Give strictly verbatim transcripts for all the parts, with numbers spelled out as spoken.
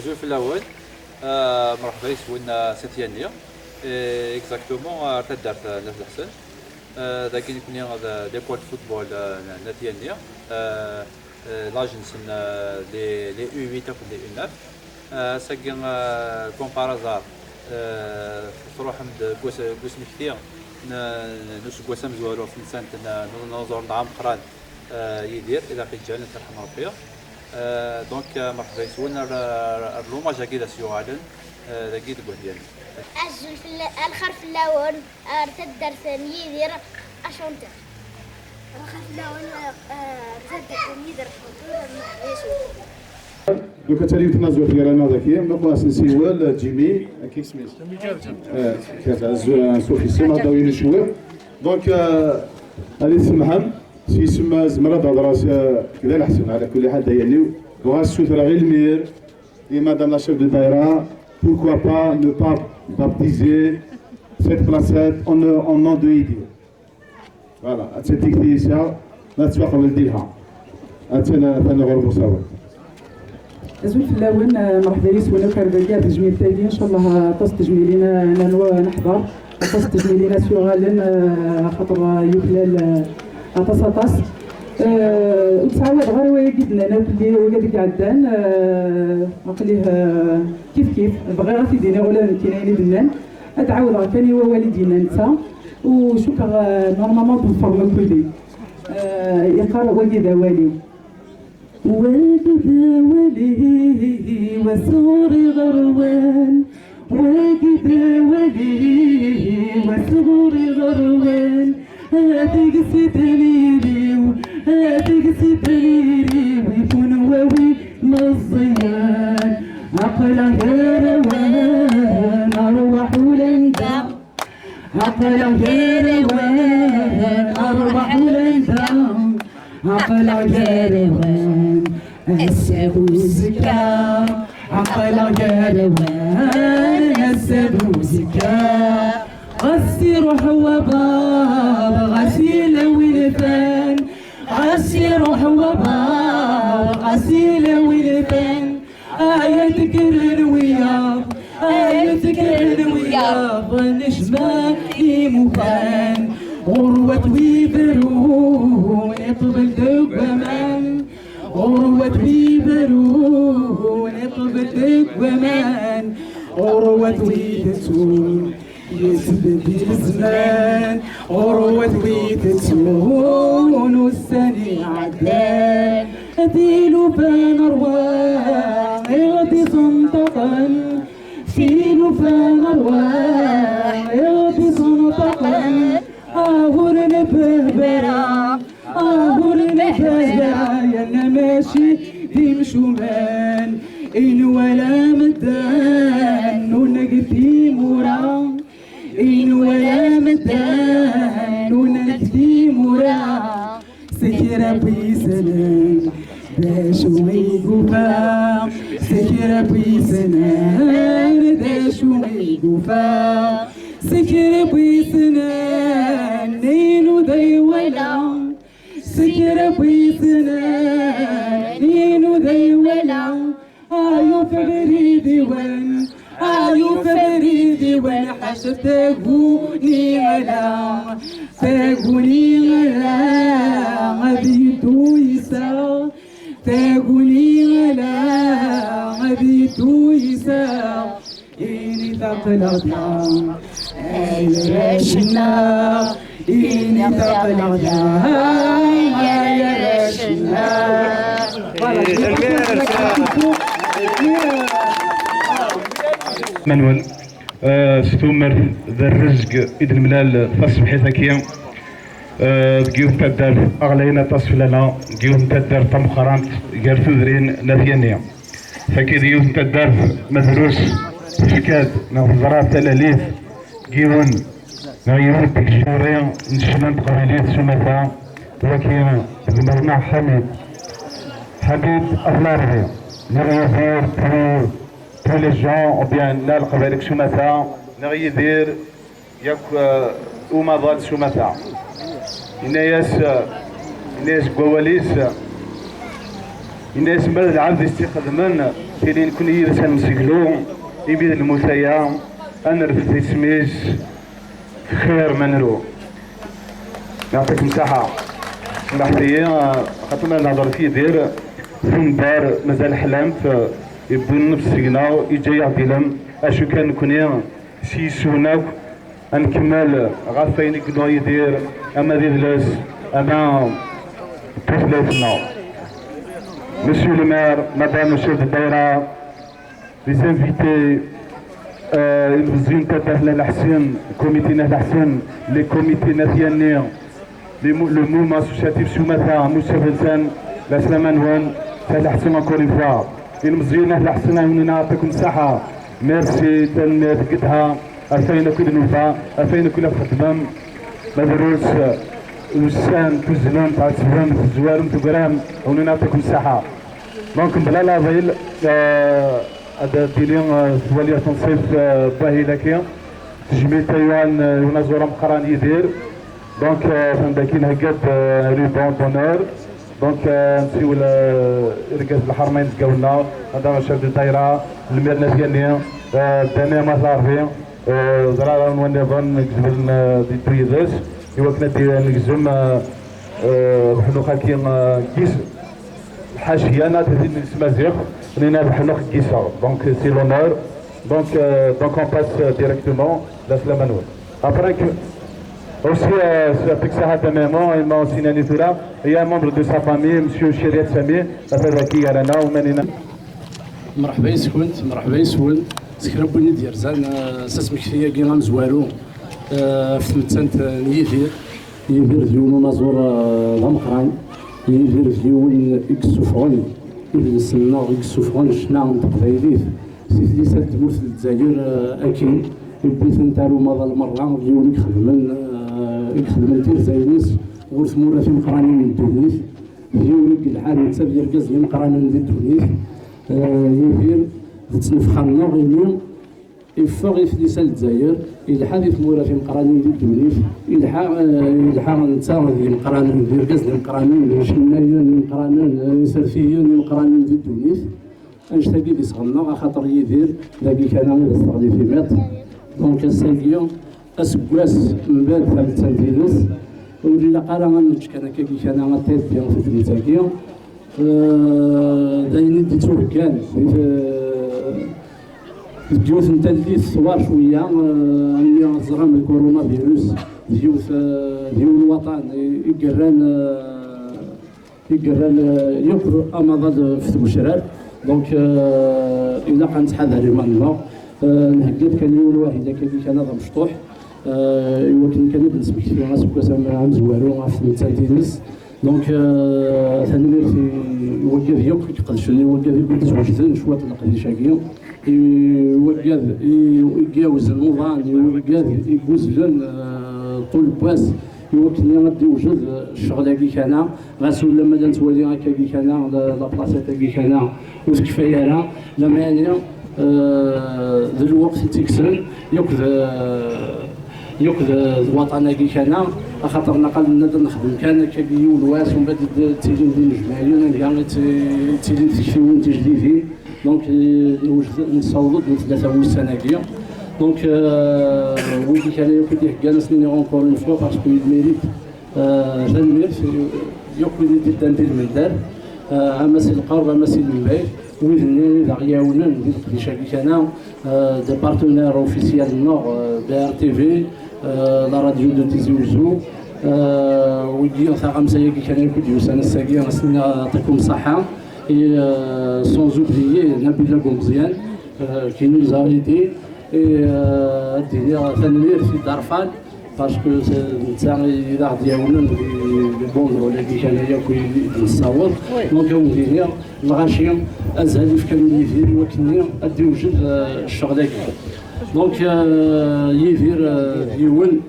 Azul fell-awen. Ah, mṛeḥba yes-wen, ah, s At Yanni. Eh, exactement, ar taddart, ah, n At Leḥsen. Ah, dagi nekni d, d l'école de football, ah, n At Yanni. Ah, ah, l'âge-nsen, ah, les, les U huit akked les U neuf. Ah, ass-agi, ah, comme par hasard, ah, truḥem-d deg us-, deg usmekti n, n useggas amezwaru ɣef tmestant n, n unaẓur n Ameqran, ah, Yidir, ilaq iǧǧan, ad t-yerḥem Ṛebbi. Ah, donc, ah, mṛeḥba yes-wen, ar, ar, ar l'hommage-agi d as-yuɣalen, ah, dagi deg Wehyan. Azul fell-, a lxir fell-awen, ar taddart n Yidir, achanteur. Lxir fell-awen, ar taddart n Yidir, achanteur, mṛeḥba yes-wen. Donc, ad tali tmaziɣt gar-aneɣ daki, ma qqas nsiwel, Jimmy, amek isem-is? Eh, kata, zu-, sufisem, ad d-awin cwiṭ. Donc, euh, ad yi-tsemḥem, s yisem, zemreɣ ad hedreɣ s, euh, kda leḥsen, ɛla kulli ḥal, d ayen-iw. Bɣiɣ ad ssutreɣ i lmir, et madame la chef de daïra, pourquoi pas ne pas baptiser cette placette en, en nom de Yidir. Voilà, ad tt-id-tikti Isa, ma tettwaqbel di lha. Attan, atan ɣur-m usawen. Azul fell-awen, eh, mṛeḥba yes-wen akk ar dagi, ar tejmilt-agi. Ncallah, eh, aṭas n tejmilin, eh, nerwa neḥḍer, aṭas n tejmilin as yuɣalen, eh, axaṭer, eh, yuklal, eh, aṭas, aṭas. Eh, ur ttɛawadeɣ ara wayagi d-nnan akk, wayagi iɛeddan, eh, aql-i, eh, kif kif, bɣiɣ ad t-id-iniɣ ula d nekkini ayen i d-nnan. Ad ɛawdeɣ kan i wawal i d-yenna netta, u cukkeɣ, eh, normalement tḍefrem akk-id. Eh, yeqqar wagi d awal-iw. Wagi d awal-iw, asɣur iɣerwan. Wagi d awal-iw, asɣur iɣerwan. Deg-s i d-nili-w, deg-s i d-nili-w, ikun wawi meẓẓiyan. Aql-aɣ gar-awen, arwaḥ ulanda. Aql-aɣ gar-awen, arwaḥ ulanda. Aql-aɣ gar-awen, ass-a d uzekka. Aql-aɣ gar-awen, ass-a d uzekka. Ɣas iruḥ wabaḍ, ɣas yella win ifan. Ɣas iruḥ wabaḍ, ɣas yella win ifan. Ay ad kkren wiyaḍ, ay ad kkren wiyaḍ, necma imufan. Ɣurwat wibrun iṭbel deg waman. Ɣurwat wibrun iṭbel deg waman. Ɣurwat witettun yetbeddil zzman. Ɣurwat witettun ussan iɛeddan. Tilufa n rrwaḥ i ɣ-d-isenṭaqen. Tilufa n rrwaḥ i ɣ-d-isenṭaqen. Ah, ur nbehba ara. Ah, ur nbehba ara, yerna mačči d imcumen. I nwala medden ur neg timura. I nwala medden ur neg timura. S kra n wisen d acu i yufa? S kra n wisen d acu i yufa? S kra n wisen inu d ay wala. S kra n wisen inu d ay wala. Ayuf abrid-iwen, ayuf abrid-iwen, ḥaca taguni ala, taguni ala, ad yeddu yiseɣ, taguni ala, ad yeddu yiseɣ. Init aql-aɣ da, ay arrac-nneɣ. Init aql-aɣ da, ay arrac-nneɣ. Voilà, je vais passer la question. Manwen, eh, s tumert d rrezg i d-nemlal taṣebḥit-agi, eh, deg yiwet n taddart ɣlayen aṭas fell-aneɣ, deg yiwet n taddart tameqqrant gar tudrin n At Yanni. Tagi d yiwet n taddart ma drus tefka-d neɣ teẓra talalit n yiwen neɣ yiwet deg tjuri n ccna n teqbaylit s umata, wagi d gma-tneɣ Ḥamid, Ḥamid At Larbi, neɣ Yidir, tous, tous les gens, ou bien la Leqbayel deg s umata, neɣ Yidir, yak, eh, umaḍal s umata. Yenna-yas, eh, yenna-yas deg wawal-is, eh, Yenna-yas: "Mbeɛd lɛebd i s-tt-ixedmen, tili nekni yid-s ad nemseglu, imi d lmut aya, ad nerfed isem-is xir ma nru." Yeɛṭikum ṣṣeḥḥa. Semḥet-iyi, xaṭer ma nehder f Yidir, tumbar mazal ḥlant, yewwi nnefs seg-neɣ, yeǧǧa-yaɣ-d ilem, acu kan nekni s yiswen akk, ad nkemmel ɣef wayen i yennuɣ Yidir, ama d idles, ama d tutlayt-nneɣ. Monsieur le maire, Madame le chef de daïra, les invités, euh, ilmeẓyen n taddart n At Leḥsen, comité n At Leḥsen, les comités n At Yanni, les mou-, le mouvement associatif s umata, Moussa Belsan, la slama-nwen, At Leḥsen encore une fois. Ilmeẓyen n At Leḥsen, ɛiwnen-aɣ, yeɛṭikum ṣṣeḥḥa. Merci, tanemmirt, gedha, ɣef wayen akk i d-nufa, ɣef wayen akk i la txeddmem. Ma drus, ussan, tuzzlem, tɛettbem, tezwarem, tegram, ɛiwnen-aɣ, yeɛṭikum ṣṣeḥḥa. Donc, mebla leɛḍil, euh, ad d-tili, euh, twali tunṣibt, euh, n wahil-agi, tejmilt ay yuɣalen, euh, i unaẓur ameqqran Yidir. Donc, euh, atan dagi nhegga-d, euh, ruban d'honneur. Donc, euh, nsiwel, euh, i urgaz n lḥerma inezgawen-nneɣ, anda chef de daïra, lmir n At Yanni, euh, Dani Amat Larbi, euh, ẓriɣ ara n wanniḍen gezmen, euh, di ddu yid-s, i wakken ad d-negzem, euh, euh, leḥnux-agi, euh, n yis-, lḥaciya, neɣ tadint n tmaziɣt, nina leḥnux n yiseɣ. Donc, c'est l'honneur. Donc, euh, donc on passe, euh, directement la slama-nwen. Après que, aussi, euh, sur Pixar Hadamemo, il m'a aussi nani tura, il y a un membre de sa famille, monsieur Chériat Sami, après qui il y a Lana, ou Manina. Mreḥba yes-kent, mreḥba yes-wen, s kra n win i d-yerzan, euh, s asmekti-agi amezwaru, euh, ɣef tmettant, euh, n Yidir. Yidir d yiwen unaẓur, euh, d ameqqran. Yidir d yiwen i yessufɣen idles-nneɣ, i yessufɣen ccna n teqbaylit si tlisa n tmurt n Lezzayer, eh, akkin, yewwi-tent ar umaḍal merra, d yiwen i ixedmen, eh, i ixedmen tirza-ines ɣur tmura timeqqranin n ddunit, d yiwen i yelḥan netta d yirgazen imeqqranen di ddunit. Eh, Yidir d ttnefxa-nneɣ, imi iffeɣ i tlisa n Lezzayer, ilḥa di tmura timeqqranin di ddunit, ilḥa, eh, ilḥa netta d yimeqqranen, d irgazen imeqqranen, d icennayen imeqqranen, eh, isertiyen imeqqranen di ddunit. Annect-agi d isɣenneɣ, axaṭer Yidir dagi kan i d as-teɣli timiṭ. Donc ass-agi, aseggas mbeɛd tamettant-ines, ur ilaq ara ad neǧǧ kan akkagi kan ad teddi tegnit-agi. Eh, d ayen i d-ittuheggan di, deg yiwet n tallit twar cwiya, eh, almi teẓram lkurunavirus, d yiwet, eh, d yiwen waṭan i, i yerran, eh, i yerran, eh, yakk amaḍal f tgecrar. Donc, eh, ilaq ad nettḥadar iman-nneɣ. Eh, nhegga-d kan yiwen wahil akkagi kan ad amecṭuḥ, eh, i wakken kan ad nesmekti aseggas am-, amezwaru ɣef tmettant-ines. Donc, euh, tanemmirt i, i wigad yakk i iqedcen, i wigad i d-iwejden cwiṭ n leqdic-agi, i wigad i, i iɛawzen uḍan, i wigad i iwezlen, euh, ṭul n wass, i wakken ad d-iwjed, euh, ccɣel-agi kana, ɣas ulamma la nettwali akkagi kana, la, la placette-agi kana, ur tekfi ara, lameɛna, euh, d lweqt i tt-ikksen, yakk d, yakk d, d waṭan-agi kana, axaṭer naqal nna ad nexdem kan akkagi yiwen wass, umbeɛd d-, ttilin d inejmaɛen, anga i tt-, ttilin tektiwin tijdidin. Donc, eh, newjed, nessaweḍ-d i tlata wussan-agi. Donc, euh, wigi kana yakk i d-iheggan, ad s-nini encore une fois, parce que il mérite, euh, tanemmirt, yakk wid i d-iddan di lmendad, euh, ama si lqerb, ama si lmbayt, wid-nni i d aɣ-iɛawnen di leqdic-agi kana, euh, des partenaires officiels-nneɣ, euh, B R T V, euh, la radio de Tizi Ouzou, euh, wigi taɣamsa-agi kan yakk i d-yusan ass-agi, ad s-nini yeɛṭikum ṣṣeḥḥa, et, euh, sans oublier Nabila Gomziane, euh, qui nous a aidés, et, euh, ad d-iniɣ tanemmirt i Darfan, parce que c'est, netta i d aɣ-d-iɛawnen di, di bon rôle-agi kan yakk i d-nessaweḍ. Oui. Donc, ad wen-d-iniɣ, lɣaci, azal i fkan i Yidir i wakken-nni ad d-iwjed, euh, ccɣel-agi. Donc, euh, Yidir, euh, d yiwen,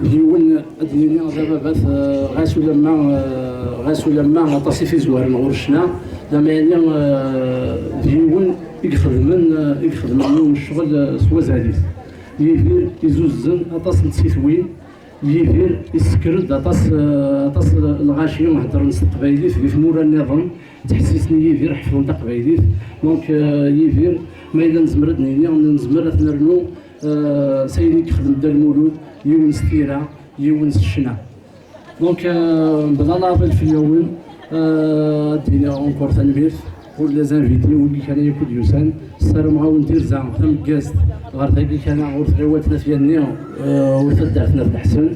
d yiwen, ad d-nini, d ababat, euh, ɣas ulamma, euh, ɣas ulamma aṭas i t-izwaren ɣur ccna, lameɛna, euh, d yiwen i ixedmen, euh, i ixedmen yiwen n ccɣel, euh, s wazal-is. Yidir izuzzen aṭas n tsitwin, Yidir yessekker-d aṭas, eh, aṭas n lɣaci heddren s teqbaylit di tmura nniḍen, ttḥessisen i Yidir, ḥeffḍen taqbaylit. Donc, eh, Yidir, ma yella nezmer ad d-nini, nezmer ad t-nernu, eh, s ayen i yexdem Dda Lmulud, yiwen s tira, yiwen s ccna. Donc, euh, bla leɛḍil fell-awen, euh, ad d-iniɣ encore tanemmirt pour les invités, wigi kan akk i d-yusan. Ssarameɣ-awen tirza tameggazt ɣer tagi kan ɣur tɣiwant n At Yanni, euh, ɣur taddart n At Ḥsen.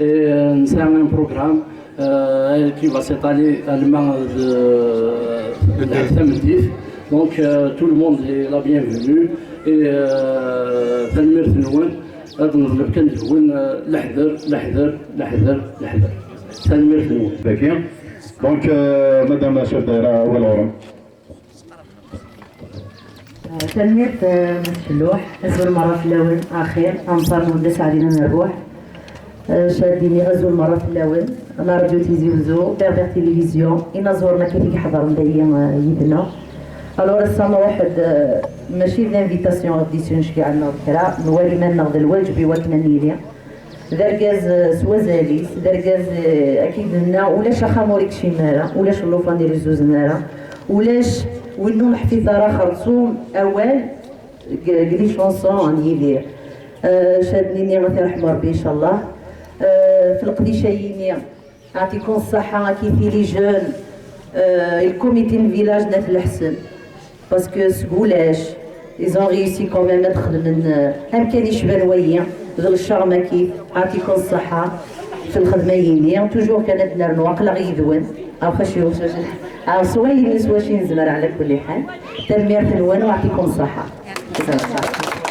Et, euh, nesɛa un programme, euh, qui va s'étaler alma d, d tameddit. Donc, euh, tout le monde est la bienvenue. Et, euh, tanemmirt-nwen. Ad neḍleb kan deg-wen, eh, leḥder, leḥder, leḥder, leḥder. Tanemmirt-nwen. Dagi. Donc, euh, Madame la chef daïra, awal ɣur-m. Tanemmirt, eh, Mass Felluḥ. Azul merra fell-awen, axir, anṣar n Wenda Saɛdin n Rruḥ. Eh, Cad-ini, azul merra fell-awen. La radio Tizi Uzzu, Berbère Télévision, inaẓuren akka i iḥeḍren dayi, eh, yid-neɣ. Alors, ass-a nruḥ-d, eh, mačči d l'invitation ad d-isnecgiɛ-nneɣ d kra, nwali iman-nneɣ d lwaǧeb i wakken ad nili. D argaz, eh, s wazal-is, d argaz, eh, akka i d-nenna, ulac axxam ur ikcim ara, ulac llufan ur izzuzen ara, ulac win ur neḥfid ara xerṣum awal deg, deg les chansons n Yidir. Eh, Cad-ini ad t-irḥem Rebbi, incallah. Eh, f leqdic-ayini, Ɛṭikum ṣṣeḥḥa, akit i les jeunes, euh, le comité n village n At Lḥsen, parce que seg ulac, ils ont réussi quand même ad xedmen, euh, amkan icban wayi, d leccerm akit, ɛṭikum ṣṣeḥḥa f lxedma-yini, toujours kan ad nernu, aql-aɣ yid-wen, ɣef acu, ɣef s wayen s wacu nezmer, ɛla kulli ḥal, tanemmirt-nwen u ɛṭikum ṣṣeḥḥa.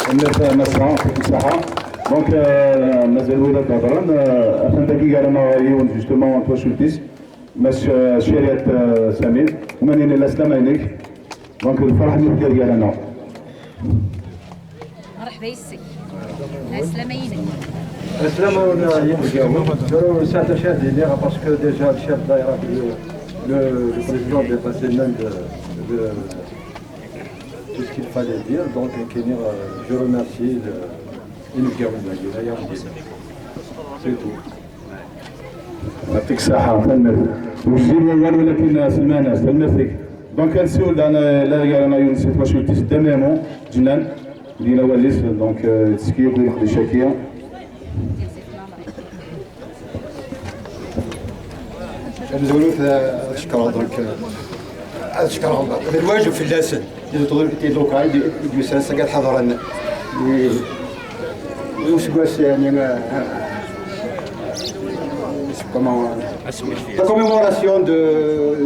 Tanemmirt a Mass Laurent, yɛṭik ṣṣeḥḥa. Donc, euh, mazal wid ad d-hedren, euh, atan dagi gar-aneɣ yiwen, justement, n twacult-is, Mass, euh, Ciriat, euh, Sami, uma nini laslama-inek, donc, d lferḥ-nni deg gar-aneɣ. مرحبا يسك. السلامة ينك. السلام عليكم. Saɛd Acadi, parce que déjà le chef daïra, le, le, le président de Basselman de, de, tout ce qu'il fallait dire. Donc, euh, je remercie le, le gouvernement. C'est tout. Yɛṭik ṣṣeḥḥa, tanemmirt. Wejjin wawal, walakin selman-as, tanemmirt-ik. Donc, ad nsiwel daɣen, la gar-aneɣ yiwen si twacult-is, Dda Mamu Ǧennan, din awal-is, donc, euh, yettsekki akk di leqdic-agi. Amezwaru ad cekkreɣ, donc, ad cekkreɣ, d lwajeb fell-asen, les autorités locales, d-, d-yusan s-agi ad ḥadren i, i useggas, yani, comment, la commémoration de,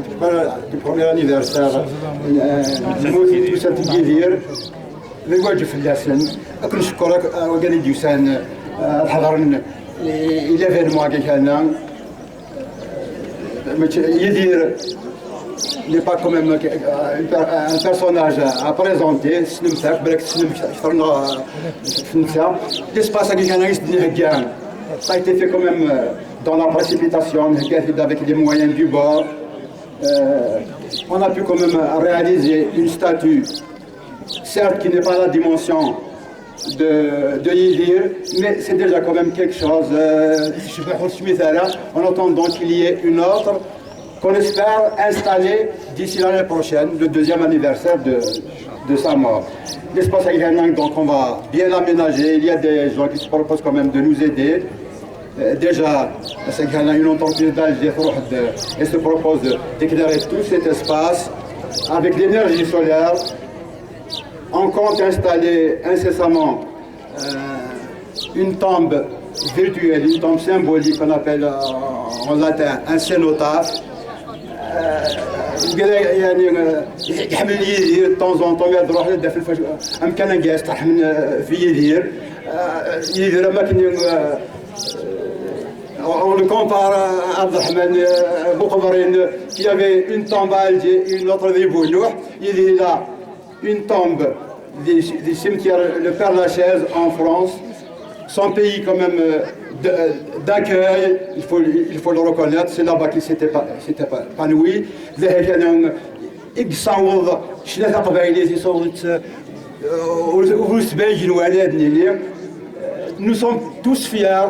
du, du premier anniversaire, euh, du mot de Yidir. D lwajeb fell-asen ad ken-cekkreɣ, wigad i d-yusan, eh, ad ḥadren i, i l'événement-agi kan-a. Mačči, Yidir n'est pas quand même, euh, un per-, un personnage à présenter, tessnem-t akk, balak tessnem kter neɣ, eh, f netta. L'espace-agi kan-a i s-d-nhegga, ça a été fait quand même, euh, dans la précipitation, nhegga-t-id avec les moyens du bord. Euh, on a pu quand même réaliser une statue, certes qui n'est pas la dimension de, de Yidir, mais c'est déjà quand même quelque chose. Euh, je vais continuer ça là, en attendant qu'il y ait une autre, qu'on espère installer d'ici l'année prochaine, le deuxième anniversaire de, de sa mort. L'espace aérien, donc, on va bien l'aménager. Il y a des gens qui se proposent quand même de nous aider. Euh, déjà, c'est qu'il y a une entreprise d'Alger, elle se propose d'éclairer tout cet espace avec l'énergie solaire. On compte installer incessamment, euh, une tombe virtuelle, une tombe symbolique qu'on appelle, euh, en latin un cénotaphe. Euh, يعني، euh, يحمل Yidir de temps en temps, يروح للدفن في أمكان قاس تحمل في Yidir. آه، Yidir ما كان، آه، on le compare à Abderrahmane, euh, Boukhouvrin, qui avait une tombe à Alger, une autre à Bounouh. Yidir, il a une tombe des, des cimetières, le Père Lachaise en France. Son pays quand même, euh, de, euh, d'accueil, il faut, il faut le reconnaître, c'est là-bas qu'il s'était pas, s'était pas épanoui. I yessaweḍ ccna taqbaylit, yessaweḍ-itt, euh, ur, ur s-tbayen wala ad nini. Nous sommes tous fiers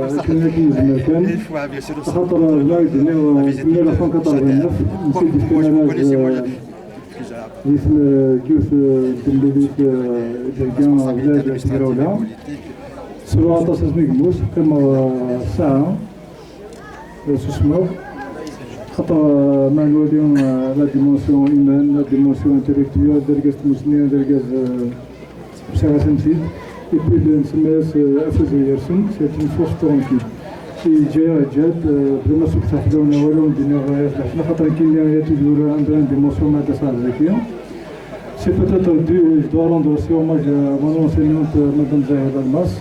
akken akken yezmer kan. Axaṭer, la d-nniɣ, mille neuf cent quatre-vingt-neuf, nsi d-yefkan arraz, di tm-, yiwet, eh, n temlilit, eh, d-thegga Blad Tegrawla. Sɛiɣ aṭas n yegmus, qqimeɣ, eh, ssaɛa, eh, susmeɣ. Xaṭer, eh, ma nwali, eh, la dimension humaine, la dimension intellectuelle, d argaz tmussni, d argaz, eh, sɛiɣ-as-tt-id. Et puis, nsemma-yas, eh, afud gar-sen, c'est une force tranquille. Yeǧǧa-yaɣ, yeǧǧa-d, eh, bla ma sukseɣ fell-awen awal, ad wen-d-iniɣ, eh, leḥna, xaṭer nekkini, il y a toujours un brin d'émotion, ma d-aseɣ zaki. C'est peut-être dû, je dois rendre aussi hommage à mon enseignante, euh, Madame Zahir Almas,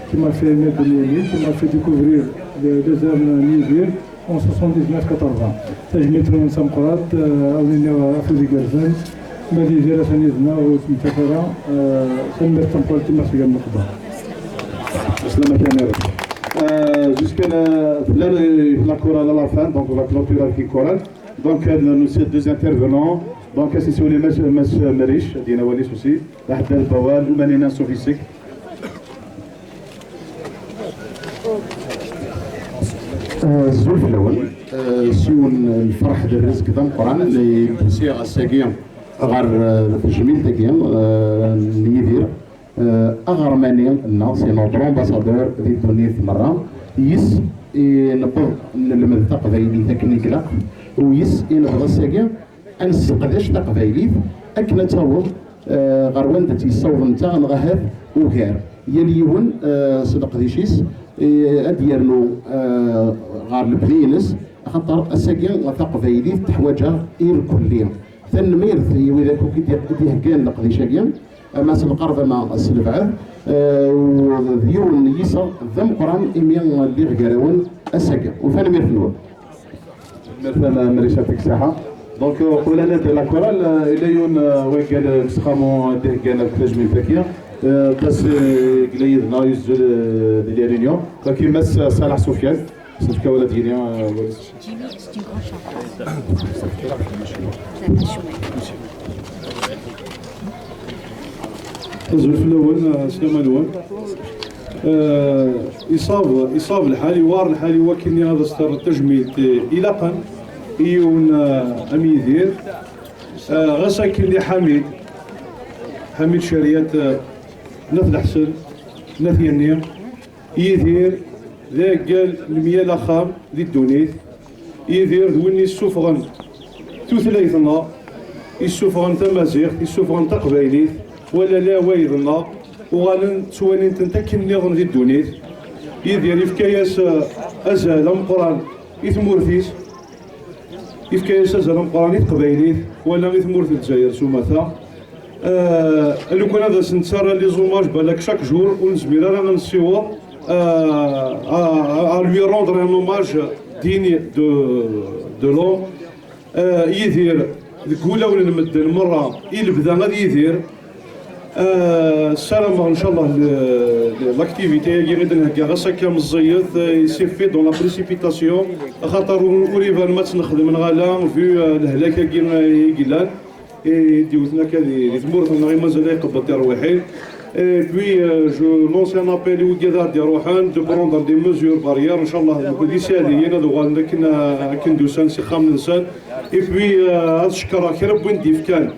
qui m'a fait aimer Beni Yamine, qui m'a fait découvrir les, les œuvres n Yidir en soixante-dix-neuf quatre-vingts. Tajmilt-nwen d tameqqrant, euh, ad wen-iniɣ afud igerrzen, ma d Yidir atan yid-neɣ, ur yettmettat ara, euh, tanemmirt tameqqrant i Mass Gamel Qba. Slama kan. Euh, jusqu'à la, la, la chorale à la fin, donc on va clôturer avec une chorale. Donc, euh, nous, ces deux intervenants, Donc, ad s-nsiwel i Mass, Mass Meric, ad d-yini awal-is aussi. Aḥeddad Bawal, Lmanina Sufisik. Azul fell-awen. Eh, s yiwen n lferḥ d rrezg d ameqqran i d-usiɣ ass-agi ɣer, eh, tejmilt-agi, eh, n Yidir. Eh, aɣermani-nneɣ, c'est notre ambassadeur di ddunit merra, yis i newweḍ nelmed taqbaylit akken i ilaq, u yis i nebɣa ass-agi ad nesseqdec taqbaylit akken ad taweḍ, eh, ɣer wanda tt-yessaweḍ netta neɣ ahat ugar. Yal yiwen, eh, s leqdic-is, eh, ad d-yernu, eh, ɣer lebni-ines, axaṭer ass-agi taqbaylit teḥwaǧ-aɣ irkelli. Tanemmirt i widak akk i d-, i d-iheggan leqdic-agi, ama s lqerb ama s lebɛed, eh, u d yiwen n yiseɣ d ameqqran imi lliɣ gar-awen ass-agi. U tanemmirt-nwen. Tanemmirt a Meric, yɛṭik ṣṣeḥḥa. Donc, euh, qbel ad nadi la chorale, euh, yella yiwen, euh, wiggal, euh, deg uxxam, euh, d-iheggan akk tajmilt-agi. Euh, aṭas, euh, yella yid-neɣ yuzzel, euh, di La Réunion. Wagi Mass Salaḥ Sufyan. Azul fell-awen, eh, slama-nwen. Eh, iṣab, iṣab lḥal, iwar lḥal i wakken ad as-terr tajmilt, eh, ilaqen i yiwen, eh, am Yidir. Eh, ɣas akken i Ḥamid, Ḥamid Cariat, eh, n At Leḥsen, n At Yanni, Yidir d aggal n myal axxam di ddunit. Yidir d win yessufɣen tutlayt-nneɣ, yessufɣen tamaziɣt, yessufɣen taqbaylit, wala leɛwayed-nneɣ, uɣalen ttwalin-tent akken nniḍen di ddunit. Yidir yefka-yas, eh, azal ameqqran i tmurt-is, yefka-yas azal ameqqran i teqbaylit, wala i tmurt n Lezzayer s umata. Euh, lukan ad as-nettarra les hommages, balak chaque jour, ur nezmir ara ad nessiweḍ, euh, à, à lui rendre un hommage digne de, de l'homme. Euh, Yidir, deg wulawen n medden merra, i lebda ad yidir. Euh, ssarameɣ, ncallah, le, le, l'activité-agi i d-nhegga ɣas akka meẓẓiyet, euh, il s'est fait dans la précipitation, axaṭer ur, ur iban ma tt-nexdem neɣ ala, vu, euh, lehlak-agi, euh, i yellan. I d-iwten akka di, di tmurt-nneɣ i mazal ay qebbet tirwiḥin. Et puis, euh, je lance un appel i wigad ad d-iruḥen de prendre des mesures barrières, ncallah, nekk d iseɛdiyen ad uɣalen akken, akken d-usan s ixxamen-nsen. Et puis, euh, ad cekkreɣ kra n win d-yefkan,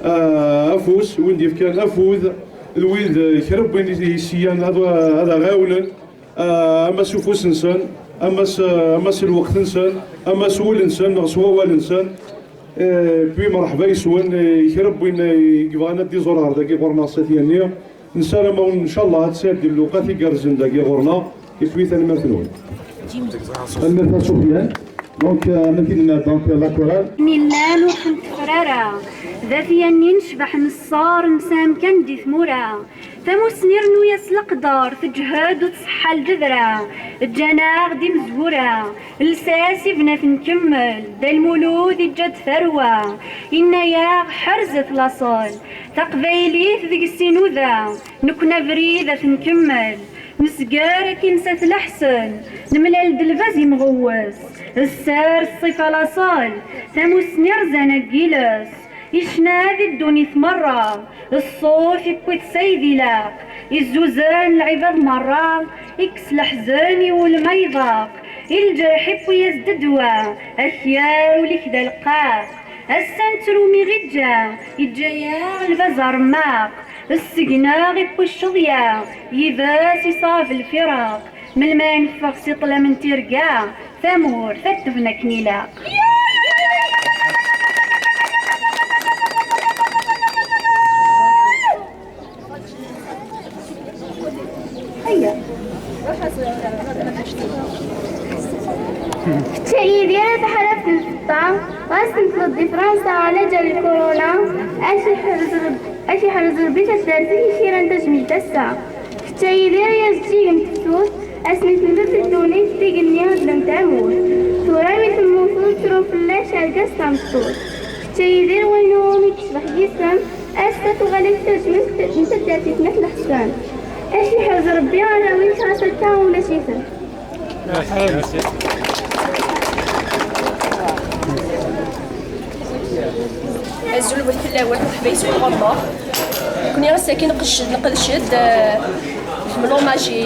euh, afus, win d-yefkan afud, d wid, euh, kra n win i, i syan ad, ad aɣ-ɛawnen. Ah, ama s ufus-nsen, ama s, ama s lweqt-nsen, ama s wul-nsen, neɣ s wawal-nsen. Eh, puis, merḥba yes-wen, eh, kra n win, eh, yebɣan ad d-iẓur ɣer dagi ɣur-neɣ s At Yanni. Nessaram-awen, ncallah, ad tesɛeddim lewqat igerrzen dagi ɣur-neɣ. Et puis, tanemmirt-nwen. Tanemmirt a Sufyan. Donc, euh, ma d-yenna, donc, la chorale. Nillan ur ḥen tefrara, d At Yanni necbeḥ nessaṛ, nesɛa amkan di tmura. Tamussni rnu-yas leqder, teǧhed u tseḥḥal d adra. Ǧǧan-aɣ-d imezwura, lsas ibna-t nkemmel, Dda Lmulud iǧǧa-d tarwa. Inna-yaɣ ḥerzet laṣel, taqbaylit deg-s inuda, nekkni abrid ad t-nkemmel. Nezger akin s At Leḥsen, nemlal-d lbaz imɣewwes, sser ṣṣifa laṣel, tamussni rzan agiles. Icna di ddunit merra, ṣṣut iwwi-t s ay d ilaq, izzuzer lɛibad merra, ikkes leḥzen i wul ma iḍaq, i lǧerḥ iwwi-yas-d ddwa, akyar ul-ik d aleqqaq. Ass-a nettru mi ɣ-iǧǧa, iǧǧa-yaɣ lbaz aremmaq, seg-neɣ iwwi cceḍya, yid-s iṣab lfiraq. Melmi ara neffeɣ si ṭṭlam n tirga, tamurt ad tebna akken ilaq. Kečč a Yidir a taḥrabt n lfeṭṭa, ɣas tenṭleḍ di Fransa ala ǧer lkuruna, ad k-iḥrez Rebbi, ad k-iḥrez Rebbi taddart-ik i kra n tajmilt ass-a. Kečč a Yidir ay ajeǧǧig n tefsut, ass mi tenbet ddunit d igenni llan tamurt. Tura mi temmuteḍ ttru fell-ak argaz tameṭṭut. Kečč a Yidir wayen umi yecbeḥ yisem, ass-a tuɣal-ak tajmilt n taddart-ik n At Leḥsen. Ad k-iḥrez Rebbi arraw-ik ɣas akka ulac-iten. Merci. Azul bu fell-awen, mṛeḥba yes-wen ɣur-neɣ. Nekni ass-agi nqeddec-, nqeddec-d, eh, ḥemmel hommage i,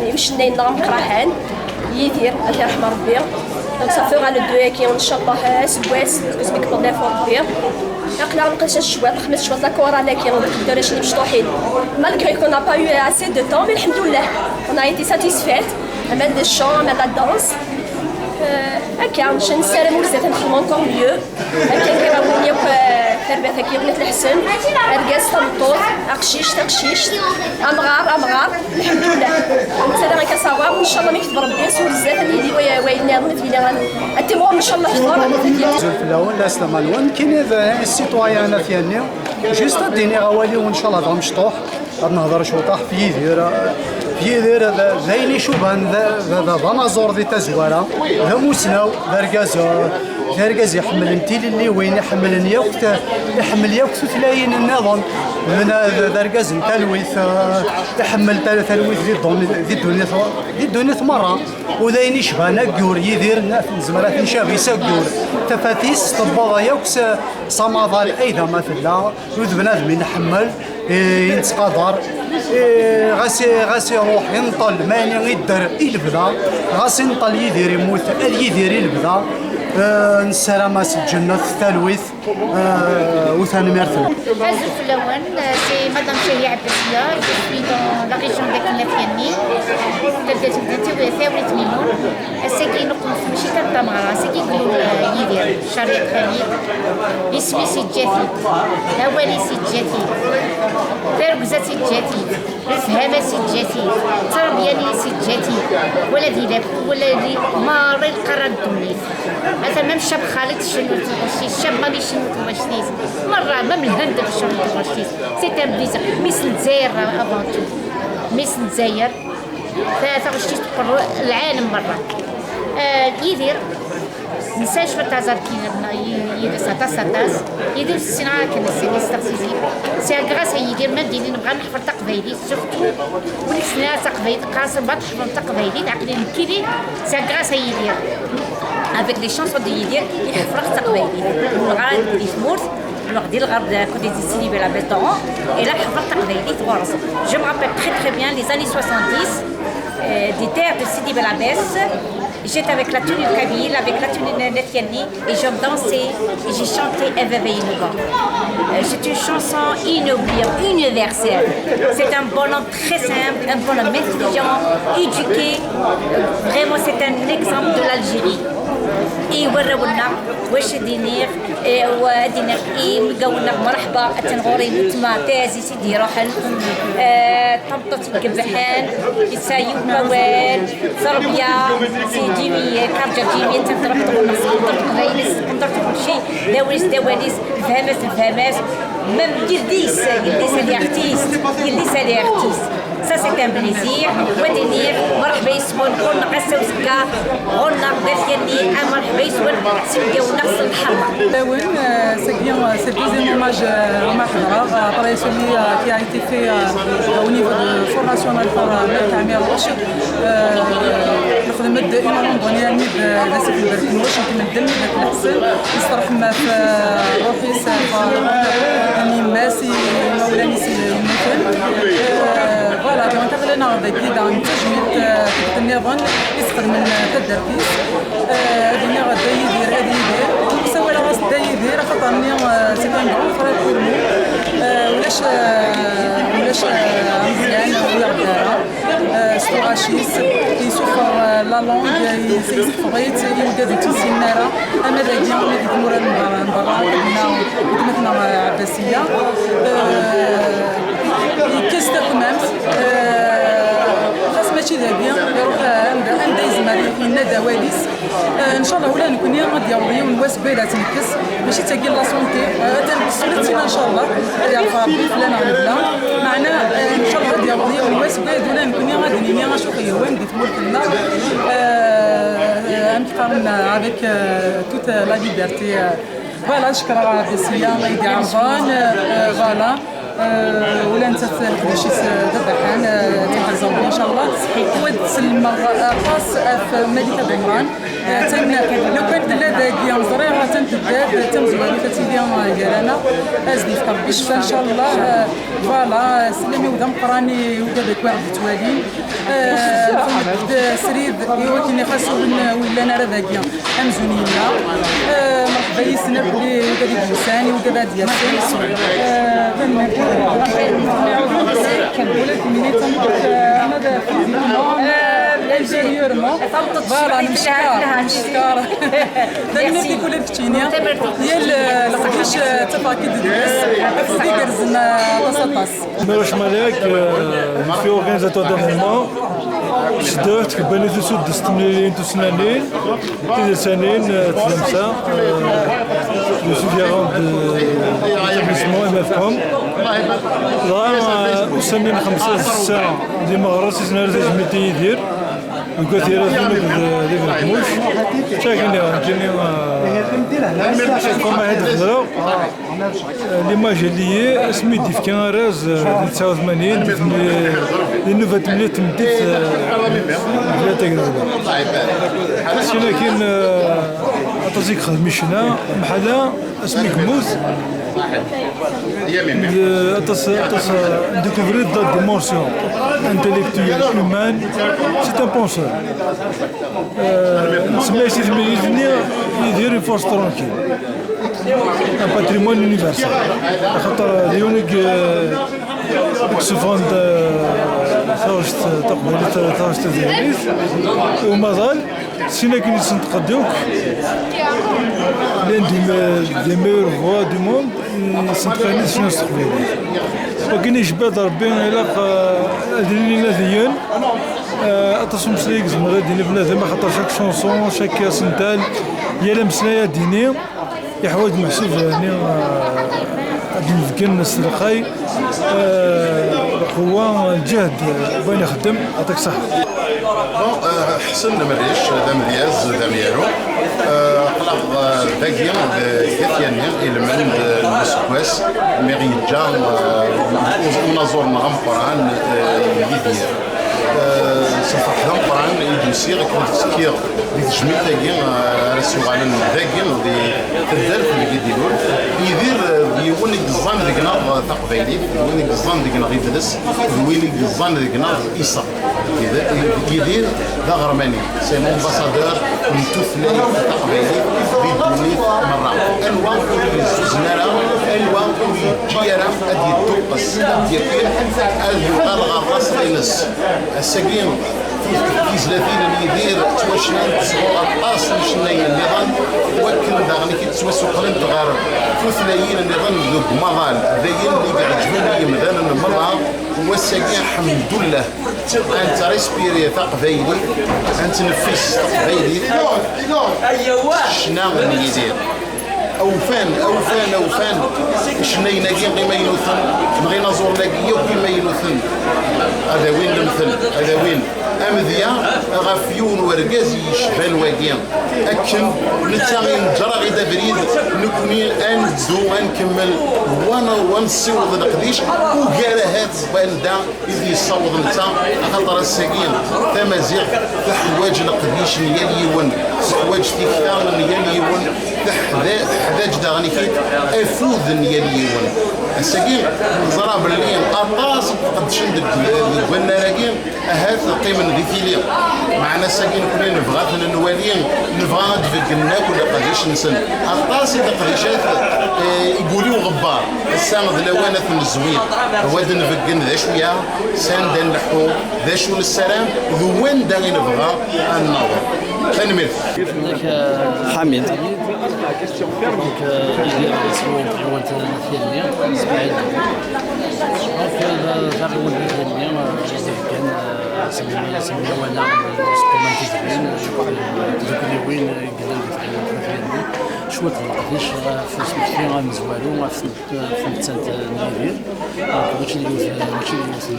i ucennay-nneɣ ameqqran, Yidir, ad t-yerḥem Ṛebbi. Donc ça fera le deux-agi, ncallah, eh, aseggas, aseggas mi yewweḍ lɛaf Ṛebbi. Aql-aɣ nqeddec cwiṭ, xemmet cwiṭ la chorale-agi, deg ddarac n imecṭuḥin. Malgré qu'on n'a pas eu assez de temps, mais lḥemdullah, on a été satisfaite. Ama d le chant, ama d la danse. Euh, akka, nessaram ur zdat ad nexdem encore mieux. Akken kra-wen yakk, eh, tarbaɛt-agi n At Leḥsen, argaz, tameṭṭut, aqcic, taqcict, amɣar, amɣar, lḥemdullah. Nettarra akka s aɣar, ncallah mi yekteb Ṛebbi, s ur zdat ad yili way-, wayen nniḍen, ad yili ad, ad timɣur, ncallah, kter. Azul fell-awen, la slama-nwen, nekkini d, eh, citoyen At Yanni, juste ad d-iniɣ awal-iw, ncallah, d amecṭuḥ. Ad nehder cwiṭ ɣef Yidir. Yidir d, d ayen icuban, d, d, d, d anaẓur di tazwara, d amusnaw, d argaz, d argaz iḥemmlen tilelliwin, iḥemmlen yakk t-, iḥemmel yakk tutlayin nniḍen, d, d, d argaz n talwit, eh, iḥemmel tal-, talwit di ddun-, di ddunit, di ddunit merra. U d ayen icban aggur Yidir, nezmer ad t-ncab s aggur. Tafat-is tewweḍ yakk s, s amaḍal ayda ma tella, d bnadem i nḥemmel. I nettqadar, i ɣas, ɣas iruḥ, inṭel, mani idder i lebda, ɣas inṭel Yidir immut, ad Yidir i lebda. Eh, nessaram-as lǧennet, talwit, eh, u tanemmirt. Azul fell-awen, c'est Madame Chahia Abbassia, je suis dans la région de At Yanni, taddart n Tiwi-, Tiwrit Mimun. Ass-agi neqqen mačči kan tameɣra, ass-agi ilul, eh, Yidir, Cariq Xalid, isem-is yeǧǧa-t-id, awal-is yeǧǧa-t-id, targza-s yeǧǧa-t-id, lefhama-s yeǧǧa-t-id, ttrebya-s yeǧǧa-t-id, wala di lak, wala di, merra lqara n ddunit. Ata même Ccab Xalid tcennu tuɣac-is, Ccab Mami tcennu tuɣac-is, merra, même Lhend tcennu tuɣac-is. C'est un plaisir. Mmi-s n Lezzayer avant tout. Mmi-s n Lezzayer. Ta-, taɣect-is tqerru lɛalem merra. Ah, Yidir, nesɛa cwiṭ azal kina, y-, yid-s aṭas, aṭas. Yidir ur t-ssineɣ ara akken, ssineɣ-t si zik. C'est grâce à Yidir ma d-ili nebɣa neḥfeḍ taqbaylit, surtout win i yessnen ara taqbaylit, qqaren-as bɣa teḥfeḍ taqbaylit, aql-i nekkini, c'est grâce à Yidir. Avec les chansons de Yidir i ḥefḍeɣ taqbaylit. Neɣra di tmurt, Neɣ di lɣerb, côté de Sidi Bel Abbès, et là, ḥefḍeɣ taqbaylit ɣur-s. Je me rappelle très, très bien les années soixante-dix, euh, des terres de Sidi Bel Abbès. J'étais avec la tenue kabyle, avec la tenue na-, At Yanni, et je dansais, et j'ai chanté Eva Veynuba. Euh, c'est une chanson inoubliable, universelle. C'est un bonhomme très simple, un bonhomme intelligent, éduqué. Euh, vraiment, c'est un exemple de l'Algérie. Et voilà, voilà, واش دينير. Iwa ad iniɣ i imeggawen-nneɣ merḥba, attan ɣur-i weltma taɛzizt i d-iruḥen. Eh, tameṭṭut igebḥen, yesɛa yiwen wawal, tterbya, c'est Jimmy, Karja Jimmy, attan truḥ tɣunneɣ s tqendurt n teqbaylit, s tqendurt n kulci, d awal-is, d awal-is, lefhama-s, lefhama-s. Même yelli-s, yelli-s elle est artiste, yelli-s elle est artiste. Ça, c'est un plaisir. Wa d iniɣ, merḥba yes-wen, ɣur-neɣ ass-a uzekka, ɣur-neɣ d At Yanni, a merḥba yes-wen, s imeggawen-nneɣ s lḥerma. Lawen, euh, c'est bien, euh, c'est le deuxième hommage, euh, à Mahadra, euh, après celui, euh, qui a été fait, euh, au niveau de Front National par, euh, Maître Amir Roche. Euh, nexdem-d une randonnée d, d asif n Berkenwac, nekk medden, d At Leḥsen, yesṭerḥem ɣef, euh, ṛṛuḥ-is, ɣef, euh, yemma-s, imawlan-is yemmuten. Euh, voilà, donc aql-aneɣ dagi daɣen d tajmilt, euh, tikkelt nniḍen i sxedmen, euh, taddart-is. Euh, ad iniɣ Dda Yidir, ad Yidir. Ssawaleɣ-as Dda Yidir, axaṭer-nni, euh, c'est un grand frère pour nous. Euh, ulac, euh, ulac, euh, ameẓyan, ur aɣ-d ara. Euh, s tuɣac-is, yessufeɣ, euh, la langue, euh, yessexfeḍ-itt, i wigad ur tt-yessinen ara, ama dagi, ama di tmura n berra, n berra, akken nna weltma-tneɣ, euh, Ɛebbasiya. Euh, yekkes takmamt, euh, xas mačči dagi, iruḥ, euh, anda, anda yezmer yenna-d awal-is. Eh, ncallah ula d nekni ad d-yaweḍ yiwen wass wid ad t-nekkes, mačči d tagi la santé, eh, ad nekkes ula d tina ncallah, ad yeɛref Rebbi fell-aneɣ lebla. Meɛna, eh, ncallah ad d-yaweḍ yiwen wass wid ula d nekni ad d-nini acu ɣ-yehwan di tmurt-nneɣ, eh, amek qqaren, avec, eh, toute la liberté, eh, voilà, cekreɣ Ɛebbasiya ma yi-d-iɛerḍen, eh, voilà. Eh, ula nettat leqdic-is, eh, d abaḥan, eh, tiḥerẓ Rebbi, ncallah. Wa d-sellmeɣ aṭas ɣef Malika Dumran. Atan, lukan tella dagi, ẓriɣ atan tedda-d, tamezwarut ad tili gar-aneɣ. Ad s-d-yefk Rebbi ccfa, ncallah. Voilà, sslam-iw d ameqqran i wigad akk i ɣ-d-yettwalin. Eh, nxeddem-d srid i wakken ixas ur n-, ur yellan ara dagi amzun yella. Eh, merḥba yis-sen akk i wigad i d-yusan, i wigad ad d-yasen. Eh, tanemmirt. Ula d kenwi d tameṭṭut, eh, ama d physiquement, eh, intérieurement. Voilà, nemcekkar, nemcekkar. Tanemmirt-ik ula d keččini. Yal, eh, leqdic, eh, ttafeɣ-k-id deg-s. Afud igerrzen, eh, aṭas, aṭas. Mirac Malek, euh, je suis organisateur d'événements. Ceddaɣ tkebbanit usuddes n temlilin tussnanin, tidersanin, euh, tdamsa, euh, je suis garant de l'établissement M F com. Dɣa, euh, ussan-nni n xemsa d ssetta d imeɣres i s-nerra tajmilt i Yidir, deg At Yiraten akked, euh, deg Leqmuc. Ttagin, nekkini, euh, comme ahat bedreɣ. L'image liée, asmi d-yefka arraz, eh, di tesɛa u tmanyin, di tm-, di nnuba n temlilit tmeddit, eh, di At Yiraten. Sin akin, eh, aṭas i yexdem i ccna, meḥala asmi yemmut, eh, aṭas, aṭas, eh, découvrir de la dimension intellectuelle, humaine, c'est un penseur. Eh, nsemma-yas i temlilit-nni, Yidir une force tranquille. Un patrimoine universel. Axaṭer d yiwen i, eh, i yessufɣen, eh, taɣect taqbaylit, taɣect tazzayrit, i umaḍal, sin akken yessenṭeq-d akk, l'un des me-, des meilleures voix du monde, yessenṭeq-d ccna s teqbaylit. Wakken icebba-d Rebbi, ilaq, eh, ad ilin inadiyen, eh, aṭas n umeslay i yezmer ad d-yini bnadem, axaṭer chaque chanson, chaque asentel, yal ameslay ad d-yini, Yeḥwaǧ meḥsub, yeɛni, eh, ad d-nebgen s lqay, eh, lqewwa, lǧehd, eh, wayen ixeddem, yeɛṭik ṣṣeḥḥa. Bon, eh, Ḥsen Lemric, d amedyaz, d amyaru. Eh, aql-aɣ, eh, dagi, deg At Yanni, ilmend, eh, n useggas, mi ɣ-yeǧǧa, eh, unaẓur-nneɣ ameqqran, eh, Yidir. Eh, s lferḥ d ameqqran i d-usiɣ akken ad ttekkiɣ di tejmilt-agi, eh, ara s-yuɣalen dagi di taddart deg i d-ilul. Yidir, eh, d yiwen i yeẓẓan deg-neɣ taqbaylit, d win i yeẓẓan deg-neɣ idles, d win i yeẓẓan deg-neɣ iseɣ. Yidir, Yidir d aɣermani, c'est l'ambassadeur n tutlayt taqbaylit di ddunit merra. Anwa ur yezzuzen ara, anwa ur yeǧǧi ara ad yedduqqes, ad d-yakin, ad yuɣal ɣer laṣel-ines. Ass-agi, tizlatin n Yidir ttwacnant sɣur aṭas n yicennayen nniḍen, wakken daɣen i t-id-ttwasuqlent ɣer tutlayin nniḍen deg umaḍal. D ayen i iɛeǧben i yimdanen merra, wass-agi, ḥemdullah, ad nettrespirir taqbaylit, ad nettneffis s teqbaylit, ccna n Yidir. Awfan, awfan, awfan icennayen-agi imaynuten, neɣ inaẓuren-agi yakk imaynuten. Ad awin lemtel, ad awin amedya ɣef yiwen wergaz yecban wagi. Akken netta i neǧǧer-aɣ-id abrid, nekni ad neddu, ad nkemmel, wa n-, wa nessiweḍ leqdic ugar ahat n wanda i d-yessaweḍ netta, axaṭer ass-agi tamaziɣt teḥwaǧ leqdic n yal yiwen, teḥwaǧ tikta n yal yiwen, teḥda-, teḥdaǧ daɣen-ik-id afud n yal yiwen. Ass-agi neẓra belli aṭas i tqeddcen deg, deg wannar-agi, ahat qqimen di tili. Meɛna ass-agi nekni nebɣa ad ten-nwali, nebɣa ad d-beggnen akk leqdic-nsen. Aṭas i leqdicat, eh, i yuli uɣebbar. Ass-a d lawan ad ten-nezwi, wa d-nbeggen d acu ya, s anda nleḥḥu, d acu nessaram, d wanda i nebɣa ad naweḍ. Tanemmirt. Ḥamid. Donc, euh, Yidir yettwali taɣiwant n At Yanni, Ismaɛil. Donc, euh, taɣiwant n At Yanni, euh, i d-iheggan, euh, semmi-, semmiwana, euh, s ṭṭuman tizrin, euh, tdukliwin, euh, i yellan di taɣiwant n At Yanni. Cwiṭ n leqdic, euh, ɣef usmekti amezwaru, ɣef tmettant n Yidir. Donc, mačči d yiwet, mačči d yiwet n,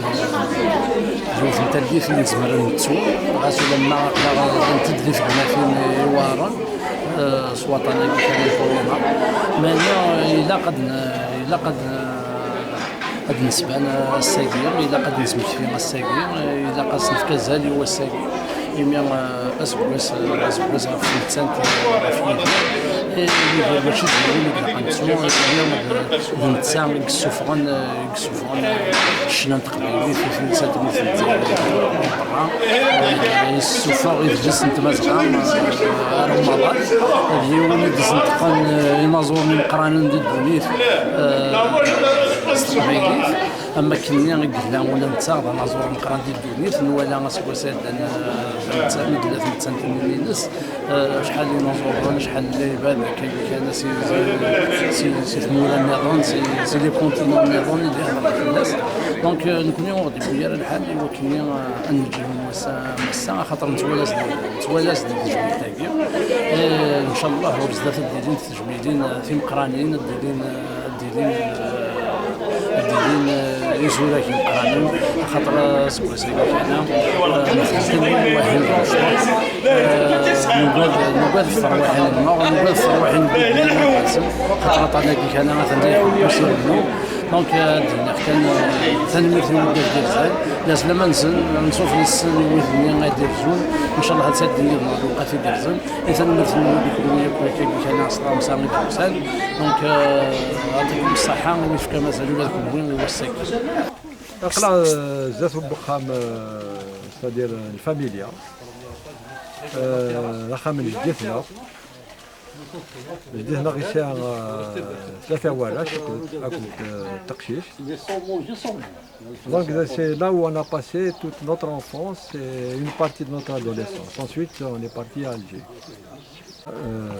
yiwet n tallit i nezmer ad nettu, ɣas ulamma aql-aɣ rant-d di tegnatin iweɛren, eh, s waṭan-agi kan n corona. Meɛna ilaq ad n-, ilaq ad n-, ad d-nesban ass-agi, ilaq ad d-nesmekti ass-agi, ilaq ad s-nefk azal i wass-agi. Imi, eh, aseggas, eh, aseggas ɣef tmettant, eh, ɣef yidi, eh, Yidir mačči d yiwen i ilaq ad nettu, eh, d netta i yessufɣen, eh, i yessufɣen, eh, ccna n teqbaylit i tmurt n Lezzayer di berra. Eh, yessufeɣ idles n tmazɣa, eh, ar umaḍal. D yiwen i d-isenṭqen, eh, inaẓuren imeqqranen di ddunit, eh, s teqbaylit. Am wakken-nni i yella ula netta d anaẓur ameqqran di ddunit, nwala aseggas-a yeddan, eh, tmettant, mi d-tella tmettant-nni-ines, eh, acḥal n inaẓuren, acḥal n lɛibad, akka kan si, si, si, si tmura nniḍen, si, si les continents nniḍen i d-ihedren fell-as. Donc, eh, nekkni ur ɣ-d-yewwi ara lḥal i wakken-nni, eh, ad neǧǧ yiwen wass-a, massa, axaṭer nettwala-as-d, nettwala-as-d di tejmilt-agi. Eh, ncallah, ur zdat ad d-ilint tejmilin, eh, timeqqranin, ad d-ilin, eh, ad d-ilin, eh, ad d-ilin, eh, izurak imeqqranen, axaṭer, eh, aseggas-agi kan, eh, nexdem wahil d mecṭuḥ. Eh, nugad, nugad ɣef terwiḥin-nneɣ, nugad ɣef terwiḥin n wid-nni, xaṭer aṭṭan-agi kan atan d iḥebbus irennu. Donc, eh, ad d-iniɣ kan, eh, tanemmirt i wid i d-irzan, laslama-nsen, anṣuf yes-sen i wid-nni ay d-irzun, ncallah ad d-sɛeddan yid-neɣ lewqat igerrzen. I tanemmirt-nwen i kenwi akk, akka kan s tɣamsa i d-yusan. Donc, eh, yeɛṭikum ṣṣeḥḥa, imi tefkam azal ula d kenwi i wass-agi. Aql-aɣ, eh, zdat n wexxam, eh, c'est-à-dire, eh, lfamilya. Eh, d axxam n jeddi-tneɣ. Jeddi-tneɣ yesɛa, eh, tlata warrac akked, akked, eh, teqcict. Donc, c'est là où on a passé toute notre enfance et une partie de notre adolescence. Ensuite, on est parti à Alger. Euh,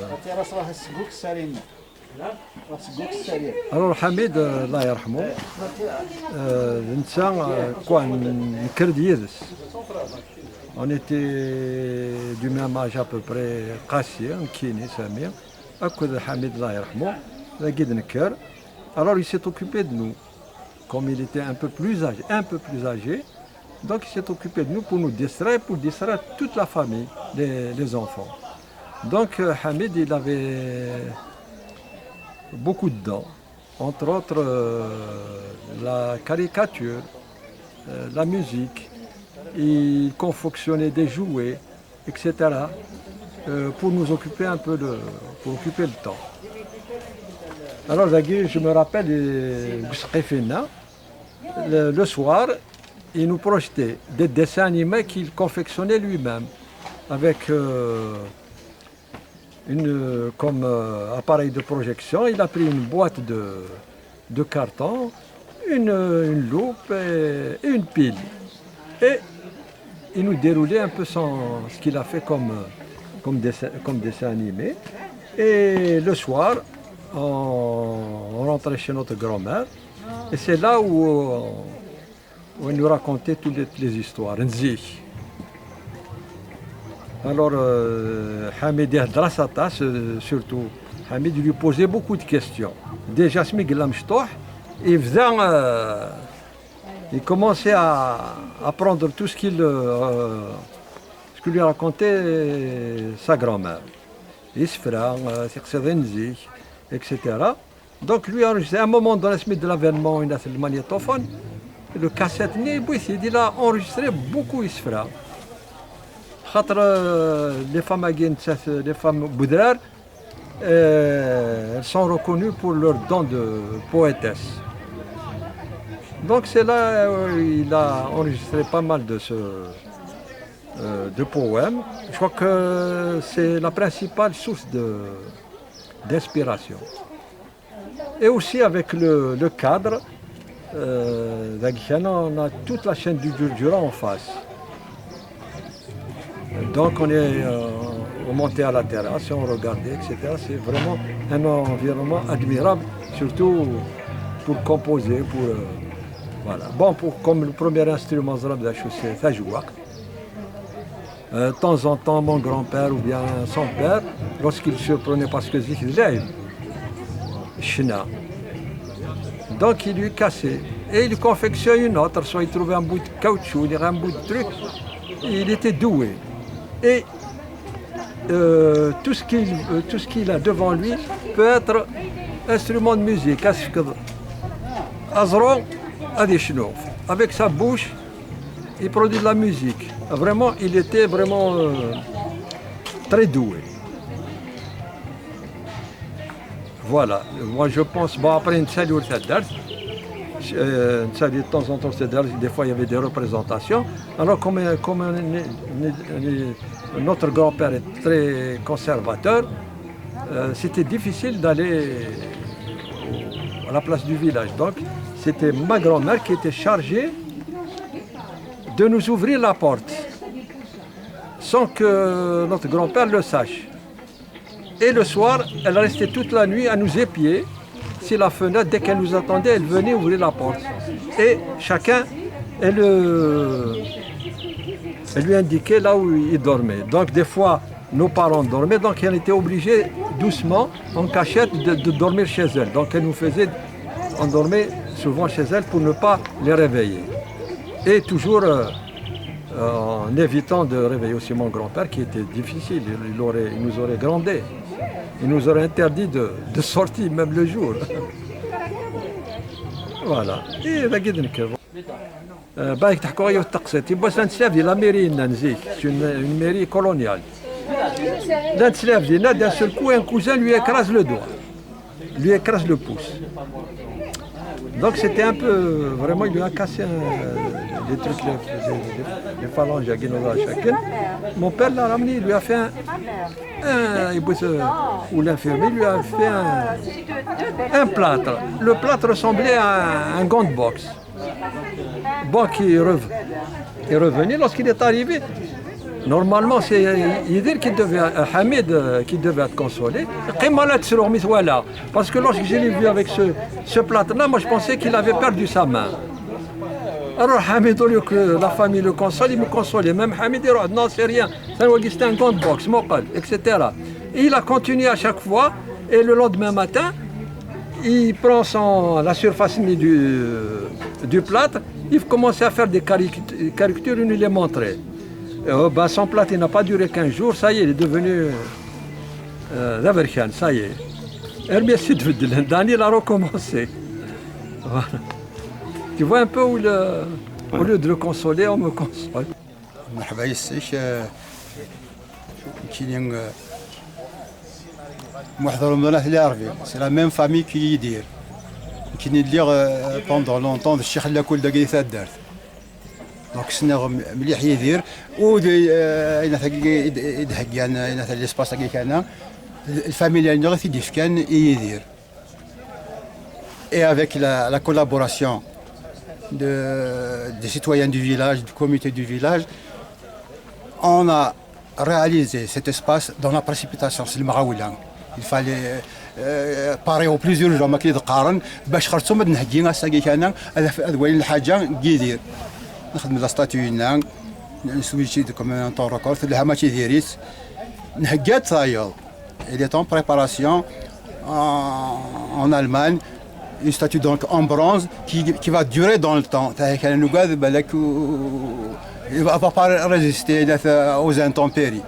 Alors, Hamid, euh, Allah yarḥmu, euh, netta, euh, quoi, n-, nekker-d yid-s. On était du même âge à peu près, Qasi, nekkini, Sami, akked Hamid, Allah yarḥmu, dagi d-nekker. Alors, il s'est occupé de nous. Comme il était un peu plus âgé, un peu plus âgé, donc il s'est occupé de nous pour nous distraire, pour distraire toute la famille, les, les enfants. Donc, euh, Hamid, il avait beaucoup de dons, entre autres, euh, la caricature, euh, la musique. Il confectionnait des jouets, et cetera, euh, pour nous occuper un peu de, pour occuper le temps. Alors, dagi, je me rappelle, euh, deg usqif-inna, le, le soir, il nous projetait des dessins animés qu'il confectionnait lui-même avec, euh, une, euh, comme, euh, appareil de projection. Il a pris une boîte de, de carton, une, une loupe et, et une pile. Et il nous déroulait un peu son, ce qu'il a fait comme, comme dessin, comme dessin animé. Et le soir, on, on rentrait chez notre grand-mère. Et c'est là où, où il nous racontait toutes les, les histoires. Alors, euh, Hamid, il a, euh, surtout, Hamid lui posait beaucoup de questions. Déjà, asmi yella mecṭuḥ, il faisait, euh, il commençait à apprendre tout ce qu'il, euh, ce que lui racontait sa grand-mère. Isefra, euh, tiqsiḍin n zik, et cetera. Donc lui enregistrait, à un moment donné, asmi d l'avènement, il a fait le magnétophone, le cassette, il a enregistré beaucoup isefra. Xaṭer, euh, les femmes agi, les femmes n udrar, euh, elles sont reconnues pour leur don de poétesse. Donc c'est là, euh, il a enregistré pas mal de ce, euh, de poèmes. Je crois que c'est la principale source de, d'inspiration. Et aussi avec le, le cadre, euh, dagi kan, on a toute la chaîne du Djurdjura en face. Donc on est, euh, on montait à la terrasse, on regardait, et cetera. C'est vraiment un environnement admirable, surtout pour composer, pour, euh, voilà. Bon, pour, comme le premier instrument, c'est tajewwaqt. Euh, de temps en temps, mon grand-père ou bien son père, lorsqu'il surprenait, parce que zik d lɛib, ccna. Donc il lui cassait. Et il confectionnait une autre, soit il trouvait un bout de caoutchouc, il y avait un bout de truc, il était doué. Et, euh, tout ce qu'il, euh, tout ce qu'il a devant lui peut être instrument de musique. Aẓru ad icnu. Avec sa bouche, Il produit de la musique. Vraiment, il était vraiment euh, très doué. Voilà. Moi, je pense, bon, après, une salle, euh, une salle, de temps en temps, c'est-à-dire, des fois, il y avait des représentations. Alors, comme, euh, comme euh, ne- ne- ne- notre grand-père est très conservateur, euh, c'était difficile d'aller au- à la place du village. Donc, c'était ma grand-mère qui était chargée de nous ouvrir la porte sans que notre grand-père le sache. Et le soir, elle restait toute la nuit à nous épier si la fenêtre, dès qu'elle nous attendait, elle venait ouvrir la porte. Et chacun, elle, euh, elle lui indiquait là où il dormait. Donc des fois, nos parents dormaient, donc elle était obligée doucement, en cachette, de, de dormir chez elle. Donc elle nous faisait, on dormait souvent chez elle pour ne pas les réveiller. Et toujours euh, euh, en évitant de réveiller aussi mon grand-père, qui était difficile. Il, il aurait, il nous aurait grondé. Il nous aurait interdit de, de sortir, même le jour. Voilà. Et la guide. Euh, بايك تحكوا غير التقسيط يبقى سان سيافي لا ميري نزيك. C'est une, une mairie coloniale. Là, d'un seul coup, un cousin lui écrase le doigt, lui écrase le pouce. Donc c'était un peu, vraiment, il lui a cassé un- des trucs, les, les- les- les phalanges à Guinola, chacun. Mon père l'a ramené, il lui a fait un, un- il peut se- ou l'infirmier lui a fait un, un plâtre. Le plâtre ressemblait à un gant de boxe. Bon, qui est rev- est revenu lorsqu'il est arrivé. Normalement, c'est Yidir qui devait, euh, Hamid, euh, qui devait être consolé. Qima la tsruh mi twala. Parce que lorsque je l'ai vu avec ce, ce plâtre-là, moi je pensais qu'il avait perdu sa main. Alors Hamid, au lieu que la famille le console, il me consolait. Même Hamid, il dit, non, c'est rien. C'est un gant de boxe, mon père, et cetera. Et il a continué à chaque fois. Et le lendemain matin, il prend son, la surface du, du plâtre, il commence à faire des caric- caricatures, il nous les montrait. Et, oh, ben, son plâtre, il n'a pas duré quinze jours, ça y est, il est devenu euh, d aberkan, ça y est. Armi ass-a i d-beddlen, Daniel a recommencé. Voilà. Tu vois un peu où le, au lieu de le consoler, on me console. مرحبا يسك، آه، كيني، آه، واحد رمضان في العربي، c'est la même famille كي يدير. كيني اللي، آه، pendant longtemps الشيخ لاكول داكي تاع الدار. Donc سناغ مليح يدير. و دي، آه، اين ثاكي يد- يدهكان، اين ثا l'espace كي كان. الفاميليا اللي غادي يدير كان يدير. Et avec la, la collaboration de, des citoyens du village, du comité du village, on a réalisé cet espace dans la précipitation, c'est le Marawila. Il fallait euh, parer au plus urgent, ما كي يتقارن، باش خرجتهم هاد نهجي غاسا كي كان، هذا في أذوين الحاجة كي يدير. نخدم la statue هنا، نسوي شي comme un temps record، لها ما تيديريت. نهجات ثايض. Il est en préparation en, en Allemagne, une statue donc en bronze qui, qui va durer dans le temps. تاهي كان نقاد بالك و- il va va pas résister aux intempéries.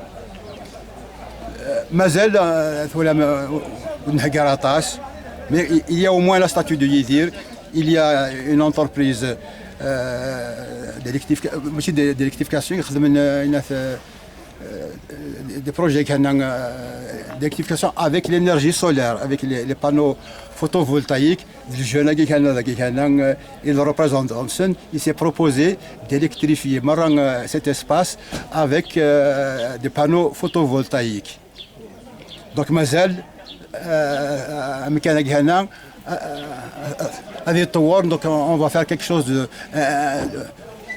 مازال آه، ثولا ما- نهجر عطاس. Mais il y a au moins la statue de Yidir. Il y a une entreprise euh, d'électrification, ماشي d'électrification, يخدم لنا في des projets كان d'électrification avec l'énergie solaire, avec les, les panneaux photovoltaïques. Le jeune qui كان هذا كي كان il représente Hansen, il s'est proposé d'électrifier مرة cet espace avec euh, des panneaux photovoltaïques. Donc مازال آه، مكان هنا هذه يتطور. Donc on va faire quelque chose de, euh,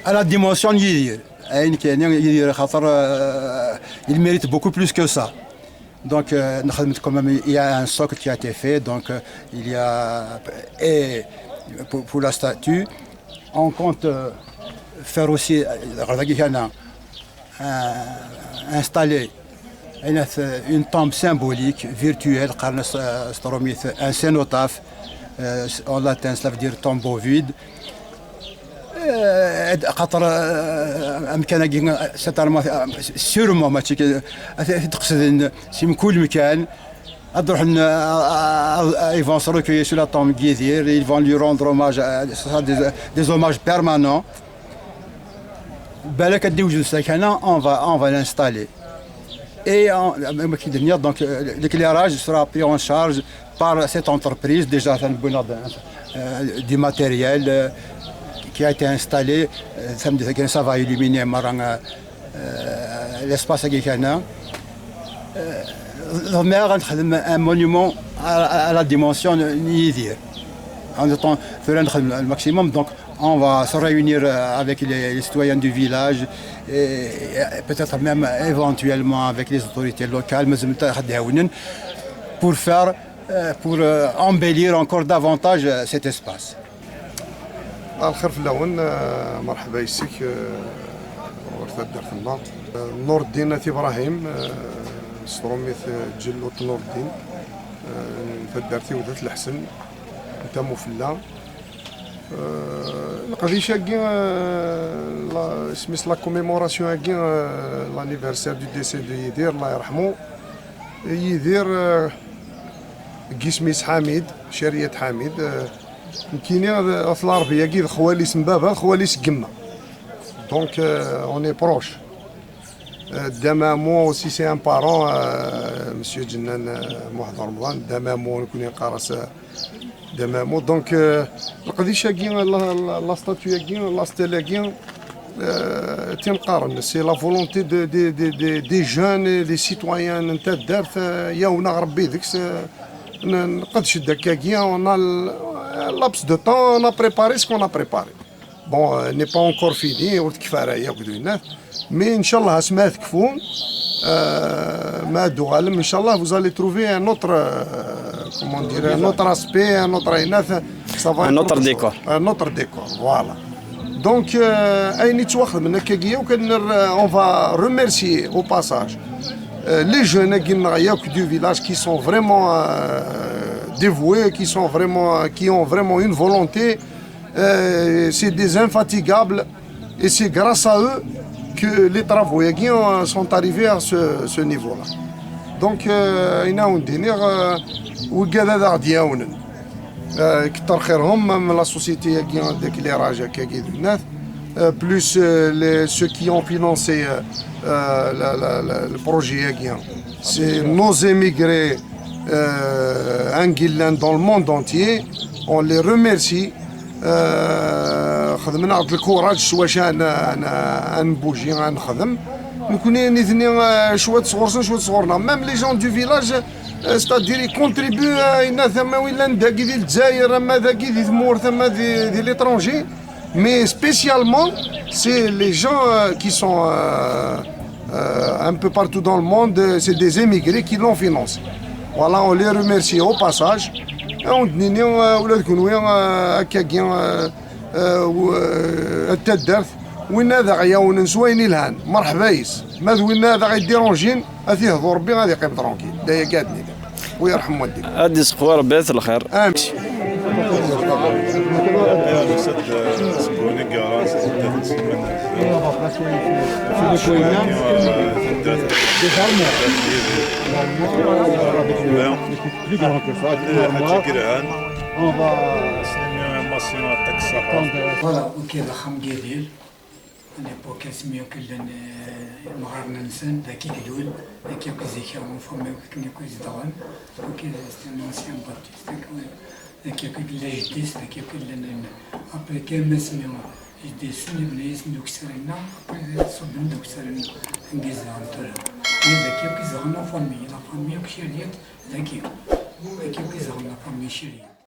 à la dimension يدير. اين كان يدير خاطر euh, il mérite beaucoup plus que ça. Donc euh, نخدم quand même, il y a un socle qui a été fait, donc euh, il y a et pour, pour la statue on compte euh, faire aussi غير داكي كان euh, installer une tombe symbolique virtuelle, قالنا ستروميث, un cénotaphe, euh, en latin, cela veut dire tombeau vide. Euh, خاطر euh, امكان certainement, sûrement ماشي تقصد سي من كل مكان. Ils vont se recueillir sur la tombe Guidir, ils vont lui rendre hommage, des, des hommages permanents. Balak ad d-iwjed usakana, on va, on va l'installer. Et on, donc, euh, l'éclairage sera pris en charge par cette entreprise, déjà, ça, euh, du matériel, euh, qui a été installé, euh, ça, ça va illuminer, euh, euh, l'espace à Guécana. Euh, un monument à, à la dimension n Yidir. En étant, faire un maximum, donc on va se réunir, euh, avec les, les citoyens du village et, et peut-être même éventuellement avec les autorités locales, mais pour faire, euh, pour, euh, embellir encore davantage, euh, cet espace. الخير في اللون، آه، مرحبا يسك، آه، ورثة دار ثما. آه، نور الدين أتي إبراهيم، آه، سطروميت، آه، جلوت نور الدين. آه، تدارتي ودات الحسن، نتا مفلا. آه، القديشة كي، آه، لا، سميس لا كوميموراسيون كي، آه، لانيفرسير دو ديسي دو يدير، الله يرحمه. يدير، آه، كيسميس حميد، شرية حميد، آه، نكيني هذا في العربية كي خوالي سم بابا، خوالي سقمة. دونك، آه، اوني بروش. آه، دامامو سي سي ان بارون، آه، مسيو جنان، آه، محض رمضان، دامامو نكوني نقارس، آه، دامامو. دونك، آه، القديشة كي، لا، لا، لا ستاتيو كي، لا ستيلا كي، آه، تنقارن. سي لا فولونتي دو، دي، دي، دي، دي جون، دي سيتويان نتا دارت، آه، ياونا ربي ديكس، آه، ن-، نقدش داكاكيا، اون لابس دو طون، اون بريباري سكون ا بريباري. بون، ني با اونكور فيني، ورد كفارة ياك دوينات. مي ان شاء الله اسمها تكفون. آه، ما دو غالم ان شاء الله، vous allez trouver un autre, euh, comment dire, un autre aspect, un autre عينات. Ça va Un être autre autre chose. Décor. Un autre décor, voilà. Donc, euh, اين يتواخذ من هكاكيا وكان، on va remercier au passage, euh, les jeunes كي نغياك du village qui sont vraiment, euh, dévoués, qui sont vraiment, euh, qui ont vraiment une volonté. Euh, c'est des infatigables et c'est grâce à eux que les travaux, euh, sont arrivés à ce, ce niveau-là. Donc, euh, il y a un دينيغ, euh, وقاعد هذا غادي يعاونن. آه، كتر خيرهم، même la société ياكي داك لي راج هكاكي دوينات، آه، plus, آه، les, ceux qui ont financé, آه، آه، la, la, la, le projet ياكي. C'est nos émigrés, آه، انجيلان dans le monde entier. On les remercie. آه، خدمنا عند الكوراج واش انا، انا نبوجي غنخدم. نكوني نثني، آه، شويه صغور سن، شويه صغورنا. Même les gens du village, c'est-à-dire, ils contribuent, euh, إن ثما وين لان داكي دي الجزائر، أما داكي دي ثمورث، أما دي, دي l'étranger. Mais spécialement, c'est les gens, euh, qui sont, euh, euh, un peu partout dans le monde, euh, c'est des émigrés qui l'ont financé. Voilà, on les remercie au passage. Et on dit, euh, ولا تكون وين, euh, هكاكي, euh, آه، و-، آه، التدرت. وين هذا غياون نسوين الهان، مرحبا يس. ما ذوين هذا غيديرونجين، أثي هضور بي غادي يقيم ترونكيل. لا يا قادني. ويرحم والديك. هادي سقوى ربي الخير. آمين. حاجة كيرهان. Voilà, ok, la خام قليل. ليبوك اسمي كلن، آه، مغارنا نسن، ذاك يقدول، ذاك يقزيك فورمي وكيك نيكو يزدغن. وكي سي ان انسيان باتيست، ذاك يقول لا جديس، ذاك يقول لنا. ابري كان ما سمي جديس، سن يبني يسن دوك سرنا، ابري صب من دوك سرنا. انجز عن ترى. ذاك يقول زغنا فورمي، لا فورمي وكشيريات، ذاك يقول. ذاك يقول زغنا فورمي شيريات.